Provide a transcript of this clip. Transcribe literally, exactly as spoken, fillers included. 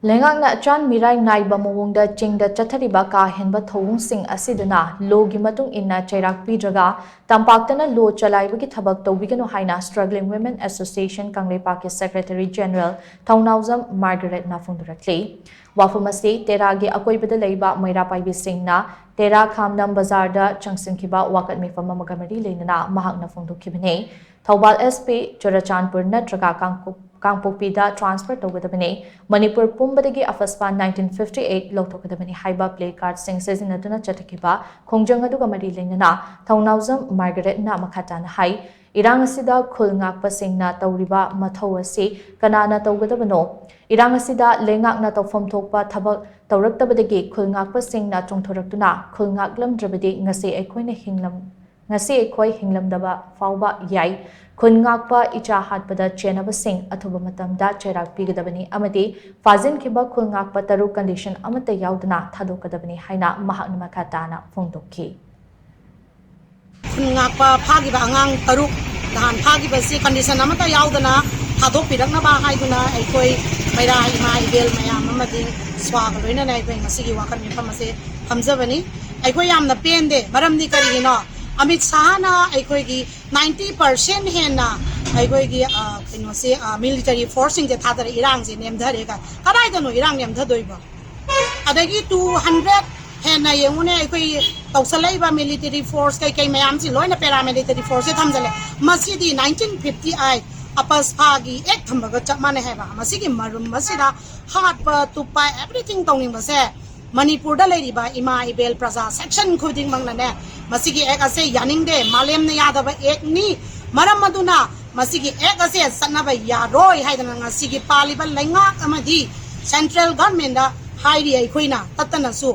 ꯂꯩꯉꯥꯛꯅ ꯑꯆꯥꯟ ꯃꯤꯔꯥꯏ ꯅꯥꯏꯕ ꯃꯑꯣꯡꯗ ꯆꯤꯡꯗ ꯆꯠꯊꯔꯤꯕ ꯀꯥ ꯍꯦꯟꯕ ꯊꯧꯑꯣꯡꯁꯤꯡ ꯑꯁꯤꯗꯅ ꯂꯣꯒꯤ ꯃꯇꯨꯡ ꯏꯟꯅ ꯆꯩꯔꯥꯛ ꯄꯤꯗ꯭ꯔꯒ ꯇꯝꯄꯥꯛꯇꯅ ꯂꯣ ꯆꯂꯥꯏꯕꯒꯤ ꯊꯕꯛ ꯇꯧꯕꯤꯒꯅꯨ ꯍꯥꯏꯅ Struggling Women Association ꯀꯪꯂꯩꯄꯥꯛꯀꯤ Secretary General ꯊꯧꯅꯥꯎꯖꯝ ꯃꯥꯔꯒꯔꯦꯠꯅ ꯐꯣꯡꯗꯣꯔꯛꯂꯤ꯫ ꯋꯥꯐꯝ ꯑꯁꯤ ꯇꯦꯔꯥꯒꯤ ꯑꯀꯣꯏꯕꯗ ꯂꯩꯕ ꯃꯩꯔꯥ ꯄꯥꯏꯕꯤꯁꯤꯡꯅ ꯇꯦꯔꯥ ꯈꯥꯝꯅꯝ ꯕꯖꯥꯔꯗ ꯆꯪꯁꯤꯟꯈꯤꯕ ꯋꯥꯀꯠ ꯃꯤꯐꯝ ꯑꯃꯒ ꯃꯔꯤ ꯂꯩꯅꯅ ꯃꯍꯥꯛꯅ ꯐꯣꯡꯗꯣꯛꯈꯤꯕꯅꯤ꯫ ꯊꯧꯕꯥꯜ S P, ꯆꯨꯔꯆꯥꯟꯄꯨꯔ ꯅꯠꯇ꯭ꯔꯒ ꯀꯥꯡꯄꯣꯛ-, ꯀꯥꯡꯄꯣꯛꯄꯤꯗ transfer ꯇꯧꯒꯗꯕꯅꯤ꯫ ꯃꯅꯤꯄꯨꯔ ꯄꯨꯝꯕꯗꯒꯤ ꯑꯐꯁꯄꯥ nineteen fifty eight ꯂꯧꯊꯣꯛꯀꯗꯕꯅꯤ ꯍꯥꯏꯕ placard ꯁꯤꯡ ꯁꯤꯖꯤꯟꯅꯗꯨꯅ ꯆꯠꯊꯈꯤꯕ ꯈꯣꯡꯖꯪ ꯑꯗꯨꯒ ꯃꯔꯤ ꯂꯩꯅꯅ ꯊꯧꯅꯥꯎꯖꯝ ꯃꯥꯔꯒꯔꯦꯠꯅ ꯃꯈꯥ ꯇꯥꯅ ꯍꯥꯏ, ꯏꯔꯥꯡ ꯑꯁꯤꯗ ꯈꯨꯜ ꯉꯥꯛꯄꯁꯤꯡꯅ ꯇꯧꯔꯤꯕ ꯃꯊꯧ ꯑꯁꯤ ꯀꯅꯥꯅ ꯇꯧꯒꯗꯕꯅꯣ? ꯏꯔꯥꯡ ꯑꯁꯤꯗ ꯂꯩꯉꯥꯛꯅ ꯇꯧꯐꯝ ꯊꯣꯛꯄ ꯊꯕꯛ ꯇꯧꯔꯛꯇꯕꯗꯒꯤ ꯈꯨꯜ ꯉꯥꯛꯄꯁꯤꯡꯅ ꯆꯣꯡꯊꯣꯔꯛꯇꯨꯅ ꯈꯨꯜ ꯉꯥꯛꯂꯝꯗ꯭ꯔꯕꯗꯤ ꯉꯁꯤ ꯑꯩꯈꯣꯏꯅ ꯍꯤꯡꯂꯝ-, ꯉꯁꯤ ꯑꯩꯈꯣꯏ ꯍꯤꯡꯂꯝꯗꯕ ꯐꯥꯎꯕ ꯌꯥꯏ꯫ ꯈꯨꯟ ꯉꯥꯛꯄ ꯏꯆꯥ ꯍꯥꯠꯄꯗ ꯆꯦꯟꯅꯕꯁꯤꯡ ꯑꯊꯨꯕ ꯃꯇꯝꯗ ꯆꯩꯔꯥꯛ ꯄꯤꯒꯗꯕꯅꯤ ꯑꯃꯗꯤ ꯐꯥꯖꯤꯟꯈꯤꯕ ꯈꯨꯜ ꯉꯥꯛꯄ ꯇꯔꯨꯛ condition ꯑꯃꯠꯇ ꯌꯥꯎꯗꯅ ꯊꯥꯗꯣꯛꯀꯗꯕꯅꯤ ꯍꯥꯏꯅ ꯃꯍꯥꯛꯅ ꯃꯈꯥ ꯇꯥꯅ ꯐꯣꯡꯗꯣꯛꯈꯤ꯫ ꯈꯨꯟ ꯉꯥꯛꯄ ꯐꯥꯈꯤꯕ ꯑꯉꯥꯡ ꯇꯔꯨꯛ ꯅꯍꯥꯟ ꯐꯥꯈꯤꯕꯁꯤ condition ꯑꯃꯠꯇ ꯌꯥꯎꯗꯅ ꯊꯥꯗꯣꯛꯄꯤꯔꯛꯅꯕ ꯍꯥꯏꯗꯨꯅ ꯑꯩꯈꯣꯏ ꯃꯩꯔꯥ ꯏꯃꯥ ꯏꯕꯦꯜ ꯃꯌꯥꯝ ꯑꯃꯗꯤ ꯁ꯭ꯋꯥꯒ ꯂꯣꯏꯅꯅ ꯑꯩꯈꯣꯏ ꯉꯁꯤꯒꯤ ꯋꯥꯀꯠ ꯃꯤꯐꯝ ꯑꯁꯤ ꯐꯝꯖꯕꯅꯤ꯫ ꯑꯩꯈꯣꯏ ꯌꯥꯝꯅ ꯄꯦꯟꯗꯦ꯫ ꯃꯔꯝꯗꯤ ꯀꯔꯤꯒꯤꯅꯣ? ꯑꯃꯤꯠ ꯁꯥꯍꯅ ꯑꯩꯈꯣꯏꯒꯤ ninety percent ꯍꯦꯟꯅ ꯑꯩꯈꯣꯏꯒꯤ, ꯑ, ꯀꯩꯅꯣꯁꯦ, ꯑ, military force ꯁꯤꯡꯁꯦ ꯊꯥꯗꯔꯦ, ꯏꯔꯥꯡꯁꯦ ꯅꯦꯝꯊꯔꯦ ꯀꯥꯏ꯫ ꯀꯗꯥꯏꯗꯅꯣ ꯏꯔꯥꯡ ꯅꯦꯝꯊꯗꯣꯏꯕ? ꯑꯗꯒꯤ two hundred ꯍꯦꯟꯅ ꯌꯦꯡꯉꯨꯅꯦ, ꯑꯩꯈꯣꯏ ꯇꯧꯁꯜꯂꯛꯏꯕ military force ꯀꯩꯀꯩ ꯃꯌꯥꯝꯁꯤ ꯂꯣꯏꯅ paramilitary force ꯁꯦ ꯊꯝꯖꯜꯂꯦ꯫ ꯃꯁꯤꯗꯤ nineteen fifty eight ꯑꯄꯁꯐꯥꯒꯤ act ꯊꯝꯕꯒ ꯆꯞ ꯃꯥꯟꯅꯩ ꯍꯥꯏꯕ꯫ ꯃꯁꯤꯒꯤ ꯃꯔꯨꯝ ꯑꯁꯤꯗ ꯍꯥꯠꯄ, ꯇꯨꯞꯄ, everything ꯇꯧꯅꯤꯡꯕꯁꯦ ꯃꯅꯤꯄꯨꯔꯗ ꯂꯩꯔꯤꯕ ꯏꯃꯥ ꯏꯕꯦꯜ ꯄ꯭ꯔꯖꯥ section ꯈꯨꯗꯤꯡꯃꯛꯅꯅꯦ ꯃꯁꯤꯒꯤ act ꯑꯁꯦ ꯌꯥꯅꯤꯡꯗꯦ, ꯃꯥꯂꯦꯝꯅ ꯌꯥꯗꯕ act ꯅꯤ꯫ ꯃꯔꯝ ꯑꯗꯨꯅ ꯃꯁꯤꯒꯤ act ꯑꯁꯦ ꯆꯠꯅꯕ ꯌꯥꯔꯣꯏ ꯍꯥꯏꯗꯅ ꯉꯁꯤꯒꯤ ꯄꯥꯜꯂꯤꯕ ꯂꯩꯉꯥꯛ ꯑꯃꯗꯤ central government ꯗ ꯍꯥꯏꯔꯤ꯫ ꯑꯩꯈꯣꯏꯅ ꯇꯠꯇꯅꯁꯨ